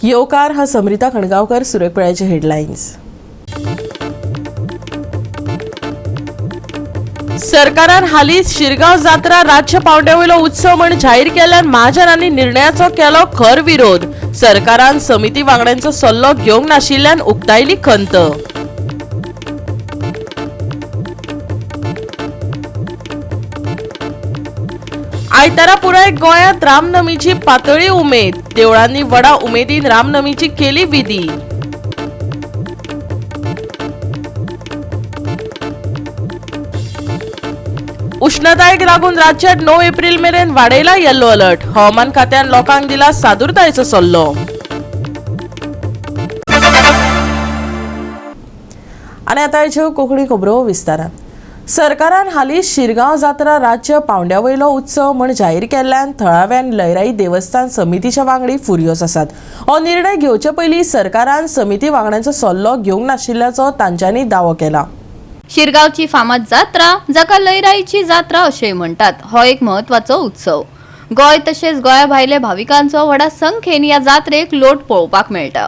येवकार. हा समरिता खणगावकर. सुरेखपेळाचे हेडलायन्स. सरकारान हालींच शिरगांव जात्रा राज्य पावंड्या वयलो उत्सव म्हण जाहीर केल्ल्यान महाजनांनी निर्णयाचो केलो खर विरोध. सरकारान समिती वांगड्यांचो सल्लो घेवंक नाशिल्ल्यान उक्तायली खंत. आयतारा पुराय गोंयांत रामनमीची पातळी उमेद. देवळांनी व्हडा उमेदीन रामनमीची केली विधी. उष्णतायेक लागून राज्यात 9 एप्रिल मेरेन वाडयला येलो अलर्ट. हवामान खात्यान लोकांक दिला सादूरतायेचो सल्लो. आनी आतां ह्यो कोंकणी खबरो विस्तारान. सरकारान हालींच शिरगांव जात्रा राज्य पावंड्या वयलो उत्सव म्हण जाहीर केल्ल्यान थळाव्यान लयराई देवस्थान समितीच्या वांगडी फुर्योज आसात. हो निर्णय घेवचे पयलीं सरकारान समिती वांगड्यांचो सल्लो घेवंक नाशिल्ल्याचो तांच्यांनी दावो केला. शिरगांवची फामाद जात्रा, जाका लयराईची जात्रा अशेंय म्हणटात, हो एक म्हत्वाचो उत्सव. गोंय तशेंच गोंया भायले भाविकांचो व्हडा संख्येन ह्या जात्रेक लोट पळोवपाक मेळटा.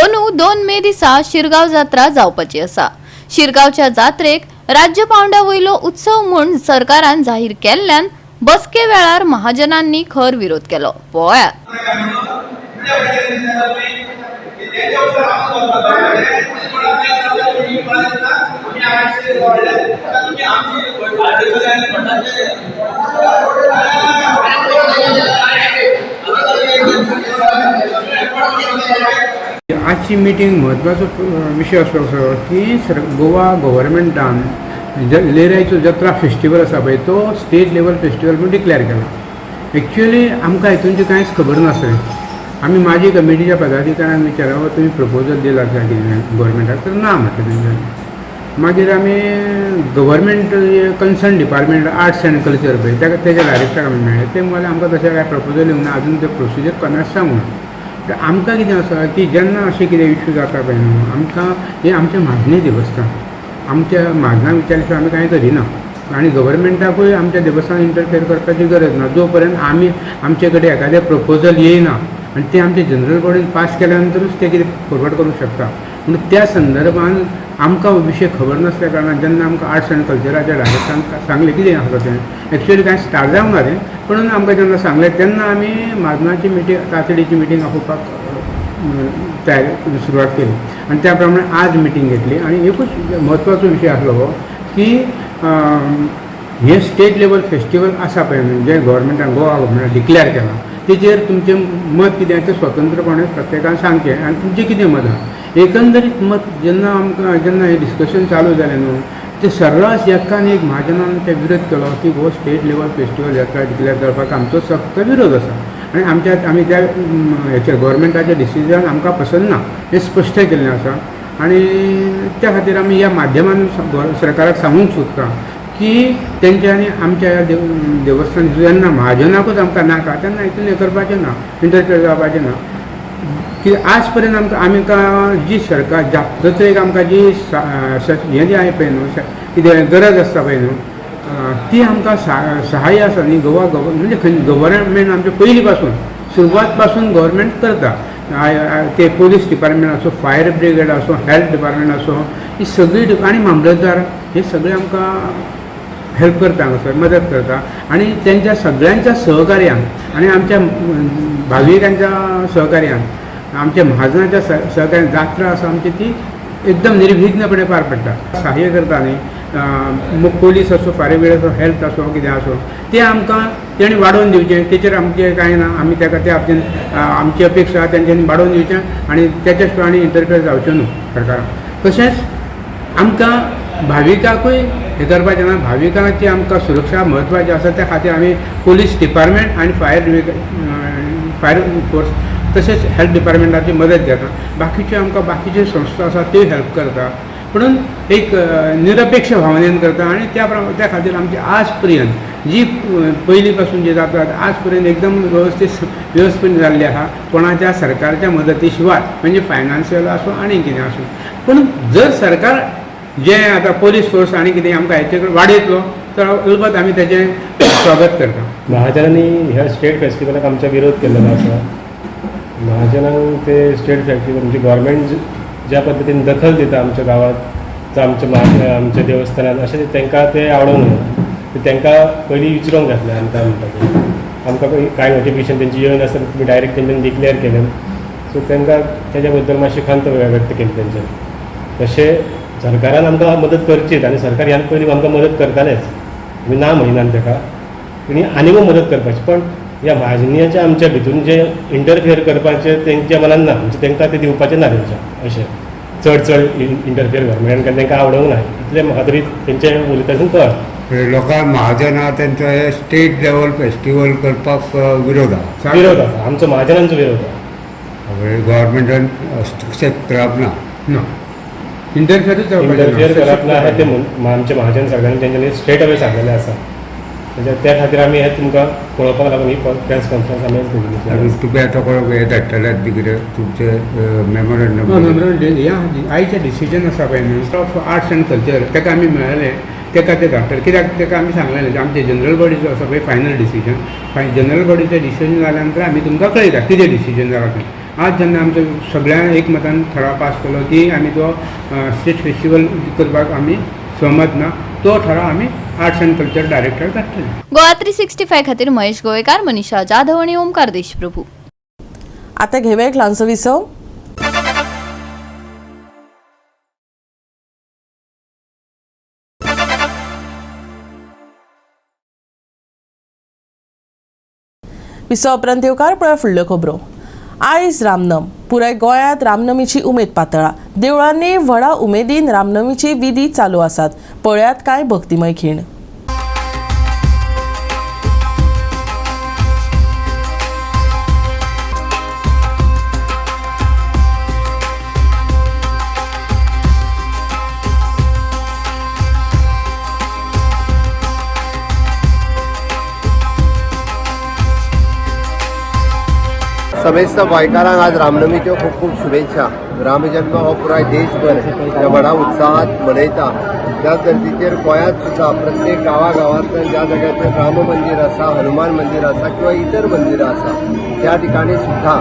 अंदू 2 मे दिसा शिरगांव जात्रा जावपाची आसा. शिरगांवच्या जात्रेक राज्य पावंड्या वयलो उत्सव म्हूण सरकारान जाहीर केल्ल्यान बसके वेळार महाजनांनी खर विरोध केलो. पळयात. आजची मिटींग म्हत्वाचो विशय असो आसा की सर गोवा गव्हर्मेंटान लयराईचो जत्रा फेस्टिवल आसा पळय, तो स्टेट लेवल फेस्टिवल म्हूण डिक्लेअर केला. एक्चुअली आमकां हितूनची कांयच खबर नासलें. आमी माजी कमिटीच्या पदाधिकाऱ्यांक विचारलें, तुमी प्रपोजल दिला काय कितें गव्हर्मेंटाक? तर ना म्हटलें तेंच्यांनी. मागीर आमी government concern department arts and culture पळय, ताका तेज्या डायरेक्टराक आमी मेळ्ळे. ते म्हणले आमकां तशें कांय प्रपोजल येवंक ना अजून, ते प्रोसिजर कोणाच सांगूं. तर आमकां कितें आसा की जेन्ना अशें कितें इश्यू जाता पळय न्हू, आमकां हें आमचें म्हाजनी देवस्थान, आमच्या म्हाजनाक विचारल्या शिवाय आमी कांय करिना आनी गव्हर्मेंटाकूय आमच्या देवस्थान इंटरफेर करपाची गरज ना, जो पर्यंत आमी आमचे कडेन एखादें प्रपोजल येयना आनी तें आमचे जनरल बॉडीन पास केल्या नंतरूच तें कितें फॉरवर्ड करूंक शकता. म्हणून त्या संदर्भान आमकां विशय खबर नासल्या कारणान जेन्ना आमकां आर्ट्स एंड कल्चराच्या डायरेक्टरान सांगलें कितें आसा तें, एक्चुअली कांय स्टार्ट जावंक ना तें, पूण आमकां जेन्ना सांगलें तेन्ना आमी म्हाजनाची मिटींग, तातडीची मिटींग आपोवपाक तयारी सुरवात केली आनी त्या प्रमाणे आज मिटींग घेतली. आनी एकूच म्हत्वाचो विशय आसलो हो की हें स्टेट लेवल फेस्टिवल आसा पळय न्हू, जें गव्हर्मेंटान, गोवा गव्हर्मेंटान डिक्लेअर केलां, तेजेर तुमचें मत कितें तें स्वतंत्रपणे प्रत्येकान सांगचें आनी तुमचें कितें मत आहा एकंदरीत मत. जेन्ना आमकां जेन्ना हें डिस्कशन चालू जालें न्हू, ते सर्रास एकान एक म्हाजनान ते विरोध केलो की हो स्टेट लेवल फेस्टिवल जात्रा डिक्लेअर करपाक आमचो सक्त विरोध आसा आनी आमच्या आमी त्या हेचेर गव्हर्मेंटाचें डिसिजन आमकां पसंत ना हें स्पश्ट केल्लें आसा. आनी त्या खातीर आमी ह्या माध्यमान सरकाराक सांगूंक सोदता की तेंच्यांनी आमच्या ह्या देवस्थान जेन्ना म्हाजनाकूच आमकां नाका तेन्ना हितून हें करपाचें ना, इंटरफेर जावपाचें ना. की आज पर्यंत आमकां आमकां जी सरकार जत्रेक आमकां जी हें जें आहे पळय न्हू, कितें गरज आसता पळय न्हू, ती आमकां सहाय्य आसा न्ही. गोवा गव म्हणजे खंय गव्हर्मेंट आमचे पयलीं पासून, सुरवात पासून गव्हर्मेंट करता. ते पोलीस डिपार्टमेंट आसूं, फायर ब्रिगेड आसूं, हेल्थ डिपार्टमेंट आसूं, ही सगळी आनी मामलतदार हे सगळे आमकां हेल्प करता, हांगासर मदत करता. आनी तेंच्या सगळ्यांच्या सहकार्यान आनी आमच्या भाविकांच्या सहकार्यान, आमच्या महाजनाच्या सहकार्यान जात्रा आसा आमची ती एकदम निर्विघ्नपणे पार पडटा. सहाय्य करता न्ही, पोलीस आसूं, फायर ब्रिगेड आसूं, हेल्थ आसूं, कितें आसूं, तें आमकां तेणी वाडोवन दिवचें. तेचेर आमचें कांय ना. आमी ताका त्या बाबतीन आमची अपेक्षा आहा तेंच्यांनी वाडोवन दिवचें आनी तेच्या शिवाय आनी इंटरफेर जावचें न्हू सरकारान. तशेंच आमकां भाविकांकूय हें करपाचें ना. भाविकांची आमकां सुरक्षा म्हत्वाची आसा. त्या खातीर आमी पोलीस डिपार्टमेंट आनी फायर फोर्स तशेंच हेल्थ डिपार्टमेंटाची मदत घेता. बाकीच्यो आमकां बाकीच्यो संस्था आसा त्यो हेल्प करता, पुणून एक निरपेक्ष भावनेन करता. आनी त्या त्या खातीर आमची आज पर्यंत जी पयलीं पासून जी जाता आज पर्यंत एकदम व्यवस्थीत जाल्ली आसा, कोणाच्या सरकारच्या मदती शिवाय, म्हणजे फायनान्शियल आसूं आनी कितें आसूं. पूण जर सरकार जें आतां पोलीस फोर्स आनी कितें आमकां हेचे कडेन वाडयतलो तर अलबत आमी तेजें स्वागत करता. महाजनांनी ह्या स्टेट फेस्टिवलाक आमच्या विरोध केल्लो आसा. महाजनांक ते स्टेट फेस्टिवल म्हणजे गव्हर्मेंट ज्या पद्दतीन दखल दिता आमच्या गांवांत जावं आमच्या आमच्या देवस्थानात अशें तांकां तें आवडूंक ना. तांकां पयलीं विचारूंक घातलें आमकां म्हणटा तें आमकां कांय नोटिफिकेशन तेंची येवन आसतना तुमी डायरेक्ट तेंच्यांनी डिक्लेअर केलें. सो तांकां तेज्या बद्दल मातशी खंत व्यक्त केली तेंच्यांनी. तशें सरकारान आमकां मदत करचीच आनी सरकार ह्यान पयलीं आमकां मदत करतालेंच, आमी ना म्हणिनात ताका, आनी आनीकूय मदत करपाची, पण ह्या महाजनियाच्या आमच्या भितून जे इंटरफियर करपाचें तेंच्या मनान ना, म्हणजे तांकां तें दिवपाचें ना तेंच्या अशें चड चड इंटरफियर गव्हर्मेंटान, कारण तांकां आवडूंक ना इतलें म्हाका तरी तेंचे उलयतासून कळ. लोकांक महाजना तेंचो हे स्टेट लेवल फेस्टिवल करपाक विरोध आसा. विरोध आसा आमचो, महाजनांचो विरोध आसा. गव्हर्मेंटान हस्तक्षेप करप ना. ना, इंटरफियरूच इंटरफियर करप ना हें ते आमचे महाजन सगळ्यांनी तेंच्यांनी स्ट्रेट अवे सांगलेलें आसा. त्या खातीर आमी हें तुमकां पळोवपाक लागून ही प्रेस कॉन्फरन्स आमी दवरिल्ली. आनी तुमी आतां कोणाक हें धाडटले बी कितें तुमचें मेमोरंडम? मेमोरंडम ह्या आयचें डिसिजन आसा पळय minister of arts and culture ताका आमी मेळ्ळें, ताका तें धाडटले. कित्याक ताका आमी सांगलेलें आमचे जनरल बॉडीचो आसा पळय फायनल डिसिजन, जनरल बॉडीचें डिसिजन जाल्या नंतर आमी तुमकां कळयता कितें डिसिजन जालां तें. आज जेन्ना आमचो सगळ्या एकमतान ठराव पास केलो की आमी तो स्टेट फेस्टिवल करपाक आमी सहमत ना, तो ठराव आमी आर्ट्स अँड कल्चर डायरेक्टर धाडटले. गोवा 365 खातीर महेश गोवेकार, मनीषा जाधव आणि ओमकार देशप्रभू. आतां घेवया एक ल्हानसो विसव. विसव उपरांत येवकार पळय फुडल्यो खबरो. आयज रामनम. पुराय गोंयांत रामनमीची उमेद पातळा. देवळांनी व्हडा उमेदीन रामनमीची विधी चालू आसात. पळयात कांय भक्तिमय खीण. समेस्त गोंयकारांक आज रामनमीच्यो खूब खूब शुभेच्छा. रामजन्म हो पुराय देशभर व्हडा उत्साहात मनयता. त्या धर्तीचेर गोंयांत सुद्दां प्रत्येक गांवागांवांतल्यान ज्या जाग्याचेर राम मंदीर आसा, हनुमान मंदीर आसा किंवा इतर मंदिरां आसा त्या ठिकाणी सुद्दां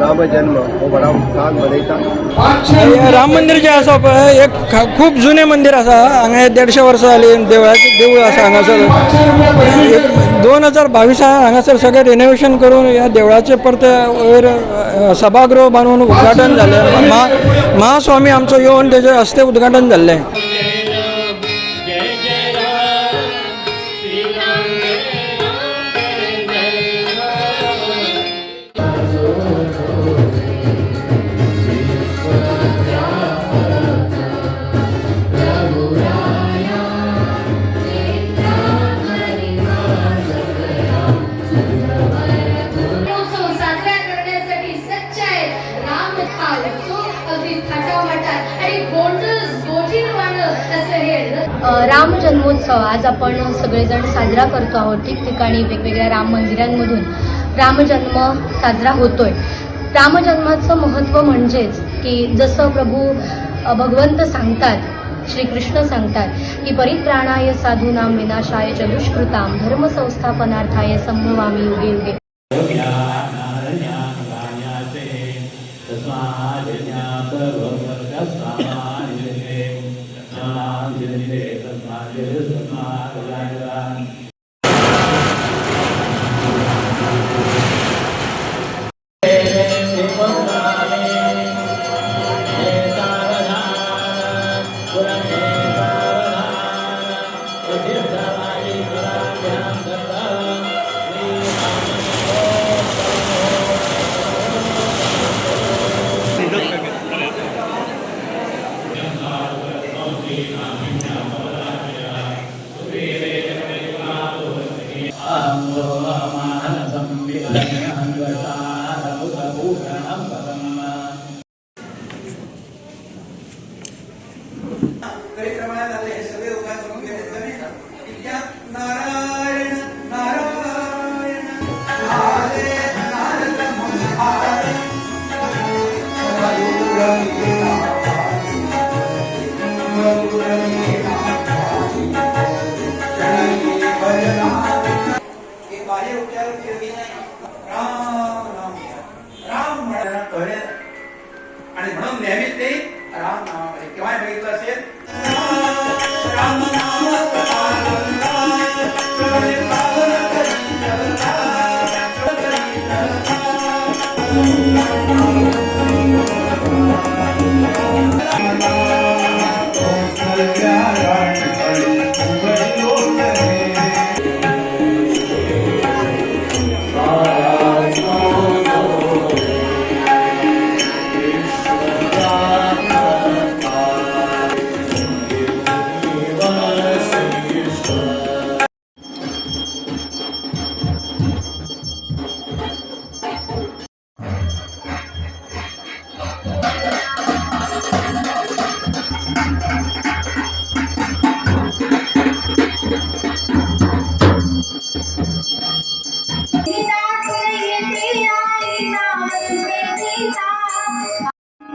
रामजन्म हो व्हडा उत्साहात मनयता. राम मंदीर जें आसा पळय एक खूब जुनें मंदीर आसा. हांगा 150 वर्सां जालीं देवळाचें देवूळ आसा हांगासर. 2022 हांगासर सगळें रिनोवेशन करून ह्या देवळाचें परतें वयर सभागृह बांदून उद्घाटन जालें. महास्वामी आमचो येवन तेजें हस्ते उद्घाटन जाल्लें. उत्सव साजरा करण्यासाठी सज्ज आहे. राम हा उत्सव अगदी थाटामाटात आणि गोंडस गोजीरवाणं असं हे राम जन्मोत्सव आज आपण सगळेजण साजरा करतो आहोत. ठिकठिकाणी वेगवेगळ्या राम मंदिरांमधून रामजन्म साजरा होतोय. रामजन्माचं महत्त्व म्हणजेच की जसं प्रभू भगवंत सांगतात, श्रीकृष्ण सांगतात की परित्राणाय साधूनां विनाशाय च दुष्कृतां धर्मसंस्थापनार्थाय संभवामी युगे युगे. म्हणून नेहमीच ते राम नामामध्ये केव्हा बघितलं असेल.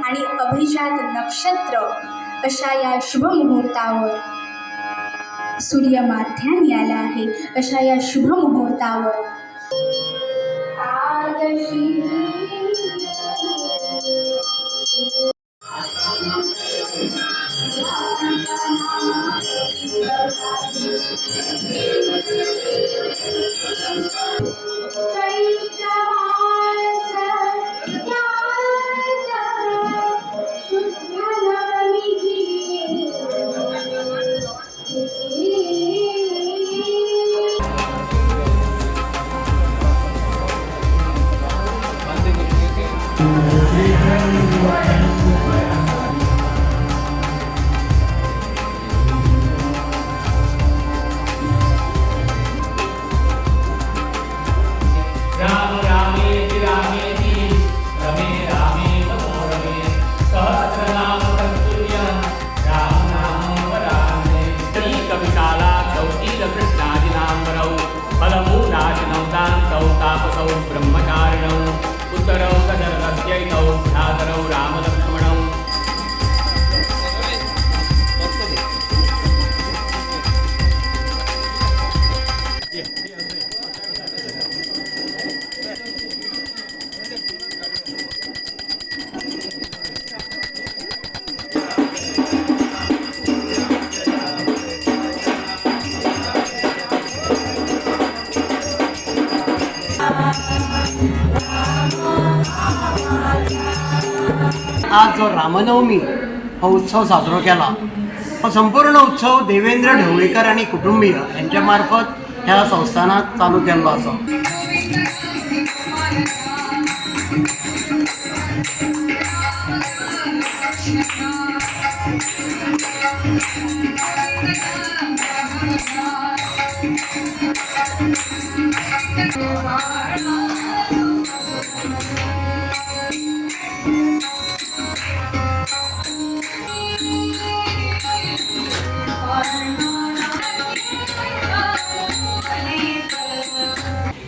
आणि अभिजात नक्षत्र अशा या शुभ मुहूर्तावर सूर्य माध्यान्ही आला आहे, अशा या शुभ मुहूर्तावर राम रामेति रामेति रमे रामे मनोरमे सहस्रनाम तत्तुल्यं राम नाम वरानने. कविशालाक्षौ नीलकृष्णाजिनाम्बरौ फलमूलाशिनौ दान्तौ तापसौ ब्रह्मचारिणौ उत्तरौ दशरथस्यैतौ भ्रातरौ रामलक्ष्मणौ. आज जो रामनवमी हो उत्सव साजरो केला हो संपूर्ण उत्सव देवेंद्र ढवळीकर आनी कुटुंबीय हेंच्या मार्फत ह्या संस्थानात चालू केल्लो आसा.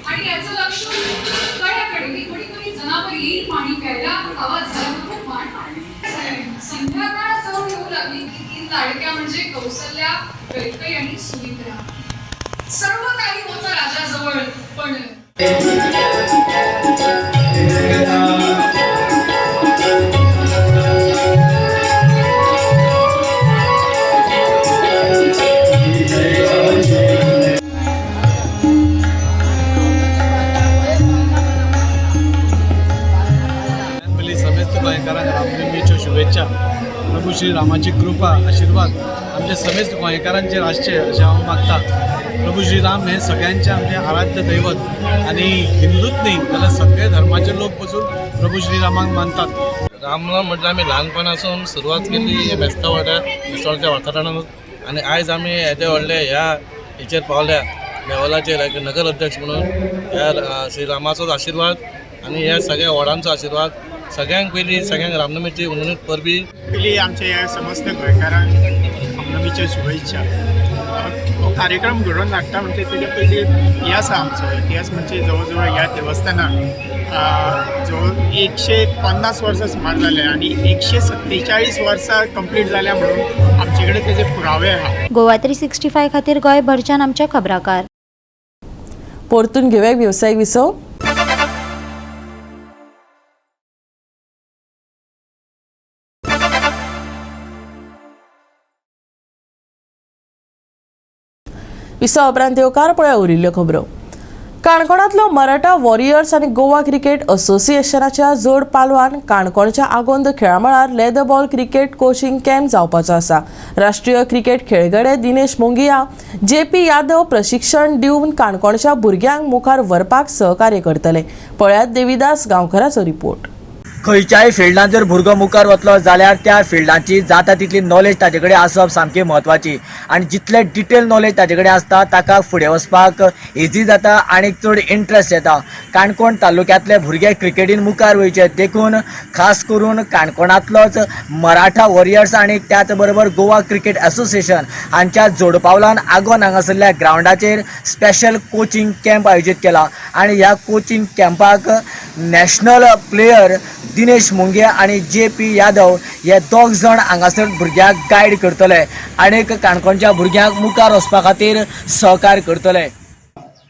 आणि याचं लक्ष तळ्याकडे की कोणीतरी जनावर येईल पाणी प्यायला, आवाज झाला खूप मान. संध्याकाळ जवळ येऊ लागली की तीन लाडक्या म्हणजे कौसल्या, कैकई आणि सुमित्रा. सर्व काही होतं राजाजवळ, पण पयलीं समेस्त गोंयकारांक रामनमीच्यो शुभेच्छा. प्रभू श्री रामाची कृपा आशिर्वाद आमच्या समेस्त गोंयकारांचेर आसचे अशें हांव मागता. प्रभू श्री राम हे सगळ्यांचे आमचे आराध्य दैवत आनी हिंदूच न्ही जाल्यार सगळे धर्माचे लोक पसून प्रभू श्री रामाक मानतात. रामनम म्हटल्यार आमी ल्हानपणासून सुरवात केली हे मेस्ता वाड्यार, मेस्ता वाठारानूच आनी आयज आमी येदे व्हडले ह्या हेचेर पावल्या लेवलाचेर एक नगर अध्यक्ष म्हणून. ह्या श्री रामाचोच आशिर्वाद आनी ह्या सगळ्या वडांचो आशिर्वाद. सगळ्यांक पयलीं सगळ्यांक रामनमीची हुनहुनीत परबी. पयलीं आमच्या ह्या समस्त गोंयकारांक रामनमीच्यो शुभेच्छा. हो कार्यक्रम घडोवन हाडटा म्हणजे तेजे पयलीं इतिहास आसा आमचो. इतिहास म्हणजे जवळ जवळ ह्या देवस्थानाक जवळ 150 वर्सां सुमार जाले आनी 147 वर्सां कंप्लीट जाल्या म्हणून आमचे कडेन तेजे पुरावे आहा. गोवा 365 खातीर गोंयभरच्यान आमचे खबराकार. परतून घेवया वेवसायीक विसव. विसा उपरांत येवकार पळया उरिल्ल्यो खबरो. काणकोणांतलो मराठा वॉरियर्स आनी गोवा क्रिकेट असोसिएशनाच्या जोड पालवान काणकोणच्या आगोंद खेळामळार leather ball cricket coaching camp जावपाचो आसा. राष्ट्रीय क्रिकेट खेळगडे दिनेश मोंगिया, जे.पी. यादव प्रशिक्षण दिवन काणकोणच्या भुरग्यांक मुखार व्हरपाक सहकार्य करतले. पळयात देविदास गांवकराचो रिपोर्ट. खंयच्याय फिल्डान जर भुरगो मुखार वतलो जाल्यार त्या फिल्डांची जाता तितली नॉलेज ताजे कडेन आसप सामकी म्हत्वाची आनी जितले डिटेल नॉलेज ताजे कडेन आसता ताका फुडें वचपाक इजी जाता आनी चड इंट्रस्ट येता. काणकोण तालुक्यांतले भुरगे क्रिकेटीन मुखार वयचे देखून खास करून काणकोणांतलोच मराठा वॉरियर्स आनी त्याच बरोबर गोवा क्रिकेट असोसिएशन हांच्या जोडपावलान आगोंद हांगासरल्या ग्रावंडाचेर स्पेशल कोचिंग कॅम्प आयोजीत केला आनी ह्या कोचिंग कॅम्पाक नॅशनल प्लेयर दिनेश मुंगे आणि जे.पी. यादव हे दोग जाण हांगासर भुरग्यांक गायड करतले आनी काणकोणच्या भुरग्यांक मुखार वचपा खातीर सहकार्य करतले.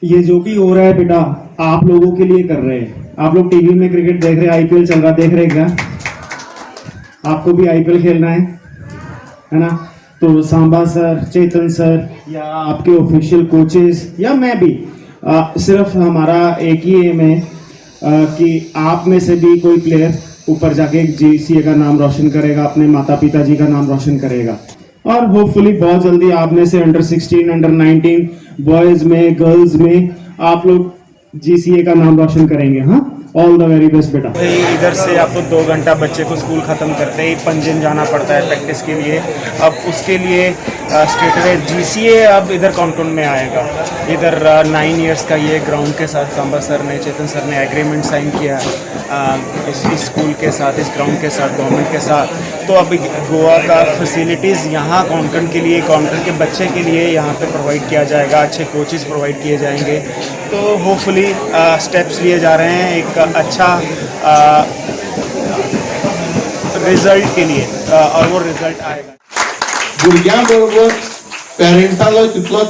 ये जो भी हो रहा है बेटा, आप लोगों के लिए कर रहे हैं. आप लोग टीवी में क्रिकेट देख रहे हैं, आईपीएल चल रहा है, देख रहे हैं क्या? आपको भी आईपीएल खेलना है ना? तो सांबा सर, चेतन सर या आपके ऑफिशियल कोचेस या मैं भी, सिर्फ हमारा एक ही एम है कि आप में से भी कोई प्लेयर ऊपर जाके जीसीए का नाम रोशन करेगा, अपने माता पिताजी का नाम रोशन करेगा और होपफुली बहुत जल्दी आप में से अंडर 16, अंडर 19 बॉयज में, गर्ल्स में आप लोग जीसीए का नाम रोशन करेंगे. हाँ, ऑल the very best बेटा. भाई, इधर से आपको 2 घंटा बच्चे को स्कूल ख़त्म करते ही पंजिम जाना पड़ता है प्रैक्टिस के लिए. अब उसके लिए स्ट्रेट अवे जीसीए अब इधर काणकोण में आएगा. इधर 9 इयर्स का ये ग्राउंड के साथ सांबा सर ने, चेतन सर ने एग्रीमेंट साइन किया है इस स्कूल के साथ, इस ग्राउंड के साथ, गवर्नमेंट के साथ. तो अब गोवा का फैसिलिटीज़ यहाँ काणकोण के लिए, काणकोण के बच्चे के लिए यहाँ पे प्रोवाइड किया जाएगा. अच्छे कोचेज़ प्रोवाइड किए जाएंगे. तो होपफुली स्टेप्स लिए जा रहे हैं एक अच्छा रिजल्ट के लिए और वो रिजल्ट आएगा. भुरग्यां बरोबर पेरंट्सालो तितलोच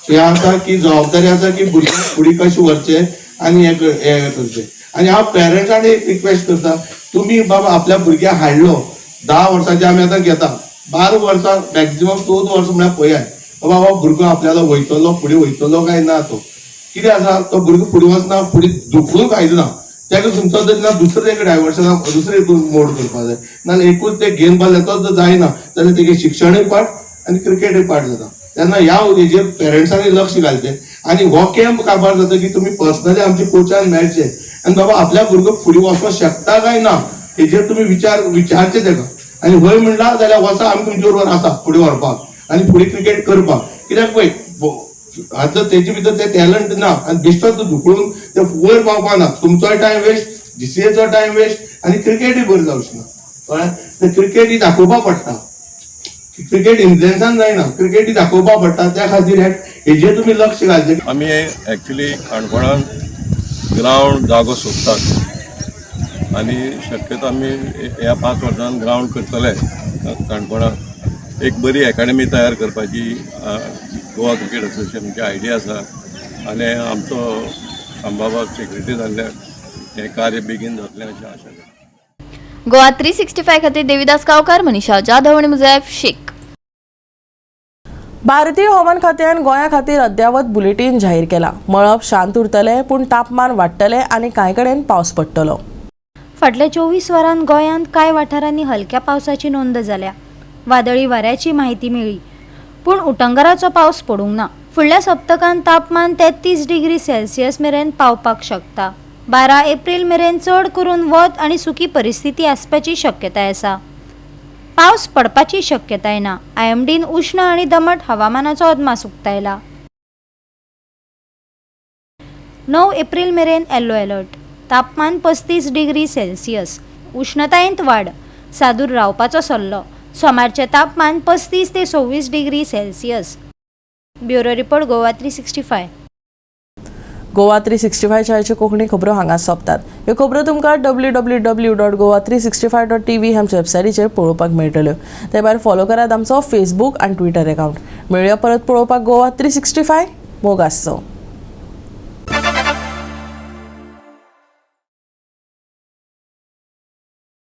हें आसा की जबाबदारी आसा की भुरग्यांक फुडें कशें व्हरचें आनी हें हें करचें. आनी हांव पेरंट्सांक एक रिक्वेस्ट करता, तुमी बाबा आपल्या भुरग्याक हाडलो, 10 वर्सांचे आमी आतां घेता, 12 वर्सां, मॅक्झिमम 14 वर्सां म्हळ्यार पळयात बाबा हो भुरगो आपल्यालो वयतलो, फुडें वयतलो काय ना. तो कितें आसा, तो भुरगो फुडें वचना, फुडें धुकलून फायदो ना. ताका खंयचो तरी ना दुसरें एक डायवर्सना, दुसरें मोड करपाक जाय. नाजाल्यार एकूच ते घेवन बसले तो जर जायना जाल्यार तेगे शिक्षणूय पाड आनी क्रिकेटूय पाड जाता. तेन्ना ह्या हेजेर पेरंट्सांनी लक्ष घालचें आनी हो कॅम्प काबार जाता की तुमी पर्सनली आमच्या कोचान मेळचे आनी बाबा आपल्या भुरगो फुडें वचपाक शकता काय ना हेजेर तुमी विचार विचारचे तेका आनी हय म्हणला जाल्यार वचा, आमी तुमचे बरोबर आसा फुडें व्हरपाक आनी फुडें क्रिकेट करपाक. कित्याक पळय, आतां तेजे भितर ते टॅलंट ना आनी बेश्टो तूं धुकळून ते वयर पावपा ना. तुमचोय टायम वेस्ट, जीसीएचो टायम वेस्ट आनी क्रिकेटूय बरी जावची ना. कळ्ळें? ते क्रिकेट ही दाखोवपा पडटा. क्रिकेट इन्फ्लुएन्सान जायना, क्रिकेट ही दाखोवपा पडटा. त्या खातीर हेजेर तुमी लक्ष घालचें. आमी एक्चुली काणकोणान ग्रावंड जागो सोदतात आनी शक्यतो आमी ह्या 5 वर्सांत ग्रावंड करतले. काणकोणाक एक बरी एकाडमी तयार करपाची गोवा क्रिकेट असोसिएशनची आयडिया आसा आनी आमचो सांबाबाब सेक्रेटरी जाल्ल्यान हें कार्य बेगीन जातलें अशें आशा करता. गोवा 365 खातीर देविदास गांवकार, मनीषा जाधव आणि मुजैफ शेख. भारतीय हवामान खात्यान गोंया खातीर अद्यावत बुलेटीन जाहीर केला. मळब शांत उरतलें, पूण तापमान वाडटलें आनी कांय कडेन पावस पडटलो. फाटल्या 24 वरांत गोंयांत कांय वाठारांनी हलक्या पावसाची नोंद जाल्या. वादळी वाऱ्याची म्हायती मेळ्ळी, पूण उटंगाराचो पावस पडूंक ना. फुडल्या सप्तकांत तापमान 33 डिग्री सेल्सियस मेरेन पावपाक शकता. 12 एप्रील मेरेन चड करून वत आनी सुकी परिस्थिती आसपाची शक्यताय आसा. पावस पडपाची शक्यताय ना. आयएमडीन उश्ण आनी दमट हवामानाचो अदमास उक्तायला. 9 एप्रील मेरेन येलो अलर्ट. तापमान 35 डिग्री सेल्सियस. उश्णतायेंत वाड. सादूर रावपाचो सल्लो. सोमारचें तापमान 35 ते 26 degree Celsius. Bureau report, Goa 365. Goa 365 आयच्यो कोंकणी खबरो हांगा सोंपतात. ह्यो खबरो तुमकां www.goa365.tv आमच्या वेबसायटीचेर पळोवपाक मेळटल्यो. ते भायर फॉलो करात आमचो फेसबूक आनी ट्विटर अकावंट. मेळुया परत पळोवपाक गोवा 365. मोग आसचो.